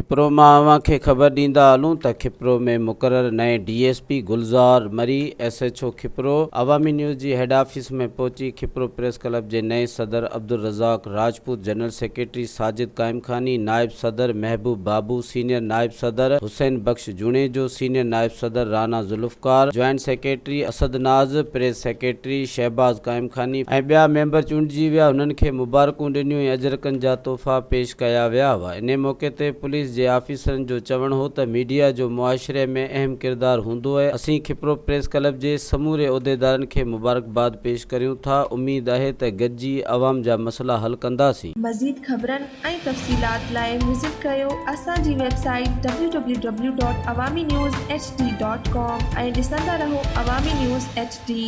کپرو مان اوهان کي خبر ڏيندا هلون ته کپرو ۾ مقرر نئين D S P Gulzar Marri S H O Khipro Awami news جي هيڊ آفيس ۾ پهچي کپرو پريس ڪلب جي نئين صدر عبدالرزاق راجپوت جنرل سيڪريٽري ساجد قائمخاني نائب صدر محبوب بابو سينيئر نائب صدر حسين بخش جوڻيجو سينيئر نائب صدر Rana Zulfiqar joint secretary Asad Naz press secretary Shahbaz Qaimkhani ۽ ٻيا ميمبر چونڊجي ويا هنن کي مبارڪون ڏنيون ۽ اجرڪن جا تحفا پيش ڪيا ويا هئا انهي موقعي تي پوليس جي آفيسرن جو چوڻ هو ته ميڊيا جو معاشري ۾ اهم ڪردار هوندو اهي اسين کپرو پريس ڪلب جي سموري عهديدارن کي مبارڪباد پيش ڪريون ٿا اميد اهي ته گڏجي عوام جا مسئلا حل ڪنداسين. مزيد خبرن ۽ تفصيلات لاء وزٽ ڪريو اسان جي website W W W dot Awami news H D dot com ۽ ڏسندا رهو عوامي نيوز ايڇ ڊي.